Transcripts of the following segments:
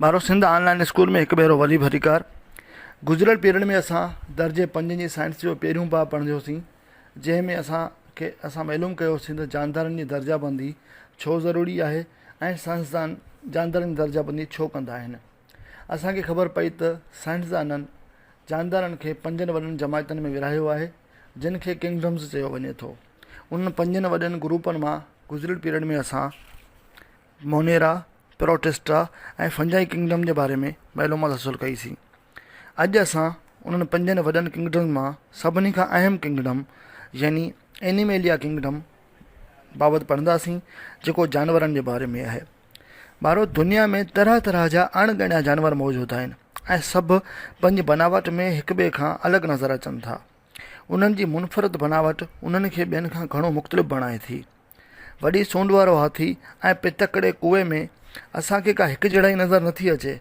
ٻارو Sindh on line school ۾ هڪ ڀيرو وري ڀليڪار. گذريل پيرڊ ۾ اسان درجي پنجين جي سائنس جو پهريون باب پڙهنديوسين جنهن ۾ اسان کي اسان معلوم ڪيوسين ته جاندارن جي درجه بندي ڇو ضروري آهي ۽ سائنسدان جاندارن جي درجه بندي ڇو ڪندا آهن. اسان کي خبر پئي ته سائنسدانن جاندارن کي پنجن وڏن جماعتن ۾ ورهايو آهي جن کي ڪنگڊمز چيو وڃي ٿو. انهن پنجن وڏن گروپن مان گذريل پيرڊ ۾ اسان مونيرا، پروٽسٽا ۽ فنجائي ڪنگڊم جي باري ۾ معلومات حاصل ڪئي سين. اڄ اسان انهن پنجن وڏن ڪنگڊمز مان سڀني کان اهم ڪنگڊم يعني اينيميليا ڪنگڊم بابت پڙهنداسين جيڪو جانورن جي باري ۾ آهي. ٻارو دنيا ۾ طرح طرح جا اڻ ڳڻيا جانور موجود آهن ۽ سڀ پنهنجي بناوٽ ۾ هڪ ٻئي کان الڳ نظر اچن ٿا. انهن جي منفرد بناوٽ انهن کي ٻين کان گهڻو مختلف بڻائي ٿي. وڏي سونڍ وارو هاٿي ۽ پتڪڙي ڪوئي ۾ اسان کي ڪا هڪجهڙائي نظر نٿي اچي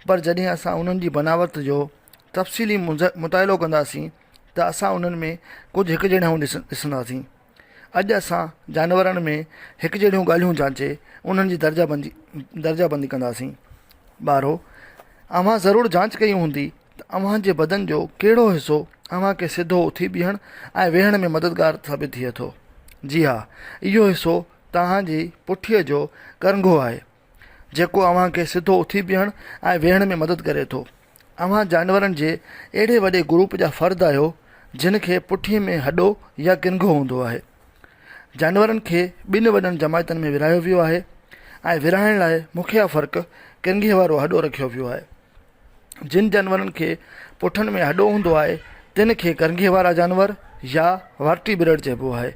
پر جڏهن اسان انهن جي بناوت جو تفصيلي مطالعو ڪنداسين ته اسان انهن ۾ ڪجهه هڪجهڙايون ڏسنداسين. اڄ اسان جانورن ۾ هڪجهڙيون ڳالهيون جانچي انهن جي درجه بندي درجه بندي ڪنداسين. ٻارو! اوهان ضرور جانچ ڪئي هوندي ته اوهان جي بدن جو ڪهڙو حصو اوهان کي سڌو اٿي بيهڻ ۽ ويهڻ ۾ مددگار ثابت ٿئي ٿو. جي ها، اهو حصو توهان جي پٺيء جو ڪرنگهو آهي، جيڪو اوهان کي سڌو اٿي بيهڻ ۽ ويهڻ ۾ مدد ڪري ٿو. اوهان جانورن جي اهڙي وڏي گروپ جا فرد آهيو، جن کي پٺيء ۾ هڏو يا ڪرنگهو هوندو آهي. جانورن کي ٻن وڏن جماعتن ۾ ورهايو ويو آهي ۽ ورهائڻ لاء مکيه فرق ڪرنگهي وارو هڏو رکيو ويو آهي. جن جانورن کي پٺن ۾ هڏو هوندو آهي، تن کي ڪرنگهي وارا جانور يا ورٽيبريٽ چئبو آهي.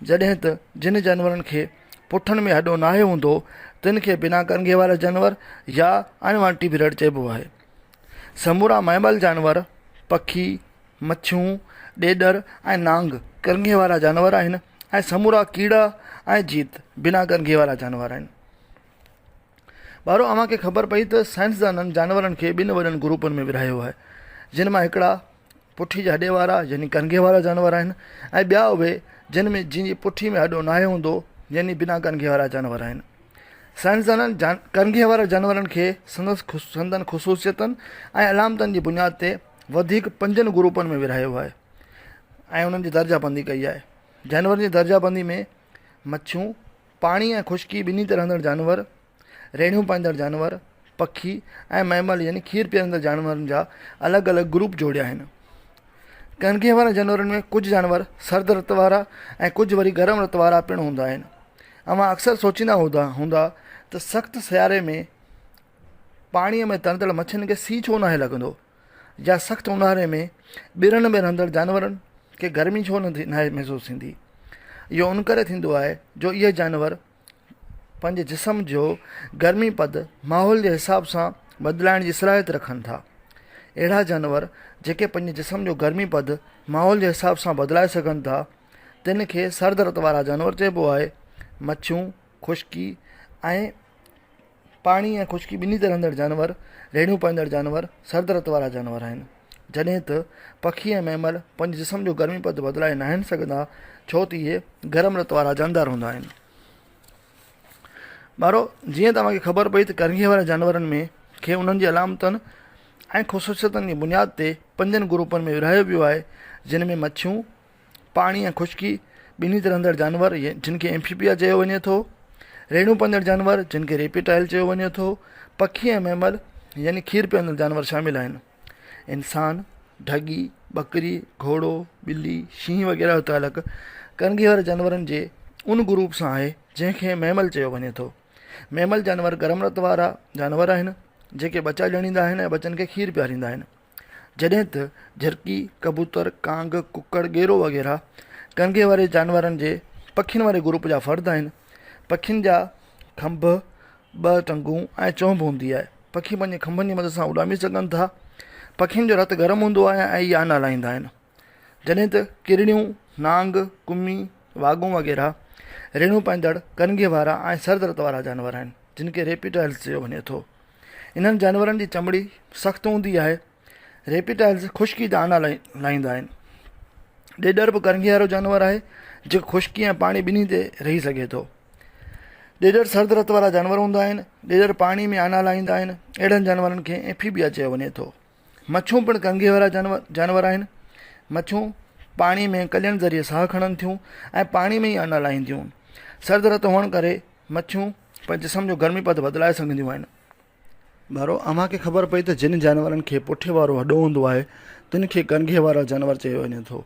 جڏهن ته جن جانورن کي پٺن ۾ هڏو ناهي هوندو، تن کي بنا ڪرنگهي وارا جانور يا اڻ ورٽيبريٽ چئبو آهي. سمورا مئمل جانور، پکي، مڇيون، ڏيڏر ۽ نانگ ڪرنگهي وارا جانور آهن ۽ سمورا ڪيڙا ۽ جيت بنا ڪرنگهي وارا جانور آهن. ٻارو اوهان کي خبر پئي ته سائنسدانن جانورن کي ٻن وڏن گروپن ۾ ورهايو آهي جن مان هڪڙا پٺي جي هڏي وارا يعني ڪرنگهي وارا جانور آهن ۽ ٻيا اهي جن ۾ جن جي پٺي ۾ هڏو ناهي هوندو يعني بنا ڪرنگهي وارا جانور آهن. سائنسدانن ڪرنگهي وارا جانورن کي سندس سندن خصوصيتن ۽ علامتن جي بنياد تي وڌيڪ پنجن گروپن ۾ ورهايو آهي ۽ انهن جي درجه بندي ڪئي آهي. جانورن جي درجه بندي ۾ مڇيون، پاڻي ۽ خشڪي ٻنهي تي رهندڙ جانور، ريڙهيون پائيندڙ جانور، پکي ۽ مئمل يعني کير پيئندڙ جانورن جا الڳ الڳ گروپ جوڙيا آهن. ڪنگهي وارن جانورن ۾ ڪجهه جانور سرد رت وارا ۽ ڪجهه وري گرم رت وارا پڻ هوندا آهن. اوهان اڪثر سوچيندا هوندا هوندا ته سخت سياري ۾ پاڻيء ۾ ترندڙ مڇين کي سيء ڇو ناهي لڳندو؟ يا سخت اونهاري ۾ ٻرن ۾ رهندڙ جانورن کي گرمي ڇو ناهي محسوس ٿيندي؟ اهو ان ڪري ٿيندو آهي جو اهي جانور پنهنجي جسم جو گرمي پد ماحول جي حساب سان بدلائڻ جي صلاحيت رکن ٿا. اهڙا جانور جيڪي پنهنجي جسم جو گرمي پد ماحول جي حساب سان بدلائي سگهن ٿا تن کي سرد رت وارا جانور چئبو آهي. مڇيون، خشڪي ۽ پاڻي ۽ خشڪي ٻنهي تي رهندڙ جانور، ريڙهيون پائيندڙ جانور، سرد رت وارا جانور آهن. جڏهن ته پکي ۽ مئمل پنهنجي جسم جو گرمي پد بدلائي ناهن سگهندا ڇو ته اهي گرم رت وارا جاندار هوندا آهن. ٻارو جيئن ته اوهان کي خبر پئي ته ڪرنگهي وارن جانورن ۾ کي انهن جي علامتن ۽ خصوصيتن جي بنياد تي پنجن گروپن ۾ ورهايو ويو آهي جن ۾ مڇيون، پاڻي ۽ خشڪي ٻنهي تي رهندڙ جانور جن کي ايمفيبيا چيو وڃي ٿو، ريڙهيون پوندڙ جانور جن کي ريپيٽائل چيو وڃي ٿو، پکي ۽ مئمل يعني کير پيئندڙ جانور شامل آهن. انسان، ڍڳي، ٻڪري، گهوڙو، ٻلي، شينهن وغيره جو تعلق ڪرنگهي واري جانورن جي ان گروپ سان آهي جنهن کي مئمل چيو وڃي ٿو. مئمل جانور گرم رت وارا جانور آهن جيڪي ٻچا ڄڻيندا آهن ۽ ٻچن کي کير پياريندا آهن. جڏهن ته جهرڪي، ڪبوتر، ڪانگ، ڪڪڙ، ڳيرو وغيره ڪنگهي واري جانورن جي پکين واري گروپ جا فرد آهن. پکين جا کنڀ، ٻه ٽنگون ۽ چهنب هوندي آهي. پکي پنهنجي کنڀن جي مدد سان اڏامي سگهن ٿا. پکين جو رت گرم هوندو آهي ۽ اهي آنا لاهيندا آهن. جڏهن ته ڪرڙيون، نانگ، ڪمي، واڳون وغيره ريڙهيون پائيندڙ ڪنگهي وارا ۽ سرد رت وارا جانور آهن، جن کي ريپٽائلز چيو وڃي ٿو. انهن جانورن جي چمڙي سخت هوندي آهي. ريپٽائلز خشڪي تي آنا لاهيندا آهن. ڏيڏر به ڪرنگهي وارو جانور آهي جيڪو خشڪي ۽ پاڻي ٻنهي تي رهي سگهي ٿو. ڏيڏر سرد رت وارا جانور هوندا آهن. ڏيڏر پاڻي ۾ آنا لاهيندا آهن. اهڙن جانورن کي ايمفيبيا چيو وڃي ٿو. مڇون پڻ ڪنگهي وارا جانور آهن. مڇون پاڻي ۾ ڪلين ذريعي ساهه کڻن ٿيون ۽ پاڻي ۾ ئي آنا لاهينديون. سرد رت هئڻ ڪري مڇيون پنهنجي جسم جو گرمي پد بدلائي سگهنديون آهن. ٻارو، اوهان کي خبر پئي ته جن جانورن کي پٺي وارو هڏو هوندو آهي، تن کي ڪنگهي وارا جانور چيو وڃي ٿو.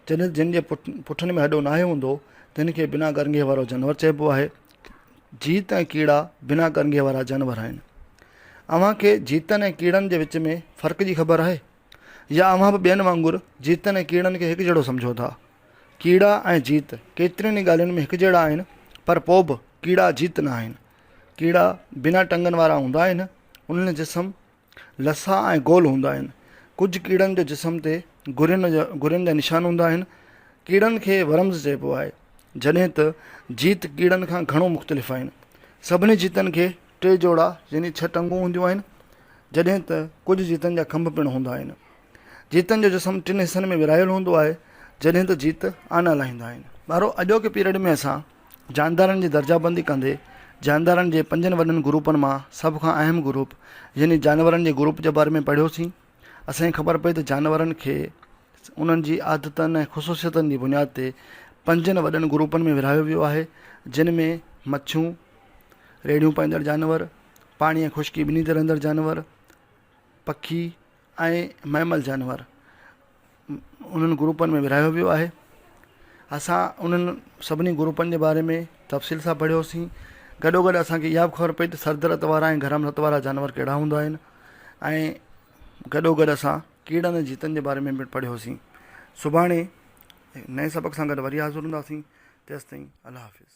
جڏهن جن جي پٺن ۾ هڏو ناهي هوندو، تن کي بنا ڪرنگهي وارو جانور چئبو آهي. جيت ۽ ڪيڙا بنا ڪرنگهي وارا جانور آهن. اوهان کي جيتن ۽ ڪيڙن جي وچ ۾ فرق جي خبر آهي؟ يا اوهان به ٻين وانگر جيتن ۽ ڪيڙن کي هڪجهڙو سمجهو ٿا؟ ڪيڙا ۽ جيت ڪيترين ئي ڳالهين ۾ هڪجهڙا آهن، پر پوء به ڪيڙا جيت نه آهن. ڪيڙا بنا ٽنگن وارا هوندا آهن. انهن جا جسم لسا ۽ گول هوندا آهن. ڪجهه ڪيڙن جو جسم تي گرين جا گرين جا نشان هوندا آهن. ڪيڙن کي ورمز چئبو آهي. جڏهن ته جيت ڪيڙن کان گهڻو مختلف آهن. سڀني جيتن کي ٽي جوڙا يعني ڇهه ٽنگون هونديون آهن. جڏهن ته ڪجهه جيتن جا کنڀ پڻ هوندا آهن. جيتن جو جسم ٽن حصن ۾ ورهايل هوندو آهي. جڏهن ته جيت آنا لاهيندا آهن. ٻارو اڄوڪي پيريڊ ۾ اسان جاندارن جي درجابندي ڪندي جاندارن جي پنجن وڏن گروپن مان سڀ کان اهم گروپ يعني جانورن جي گروپ جي باري ۾ پڙهيوسين. اسان کي خبر پئي ته جانورن کي انهن جي عادتن ۽ خصوصيتن جي بنياد تي پنجن وڏن گروپن ۾ ورهايو ويو آهي جن ۾ مڇيون، ريڙهيون پائيندڙ جانور، پاڻي ۽ خشڪي ٻنهي تي رهندڙ جانور، پکي ۽ مئمل جانور انهن گروپن ۾ ورهايو ويو آهي. اسان انهن سڀني گروپن جي باري ۾ تفصيل سان پڙهيوسين. گڏوگڏ اسان کي اها به خبر پئي ته سرد رت وارا ۽ گرم رت وارا جانور ڪهڙا هوندا آهن ۽ گڏوگڏ اسان ڪيڙن ۽ جيتن جي باري ۾ پڻ پڙهيوسين. سڀاڻي نئين سبق سان گڏ وري حاضر هونداسين. تيستائين الله حافظ.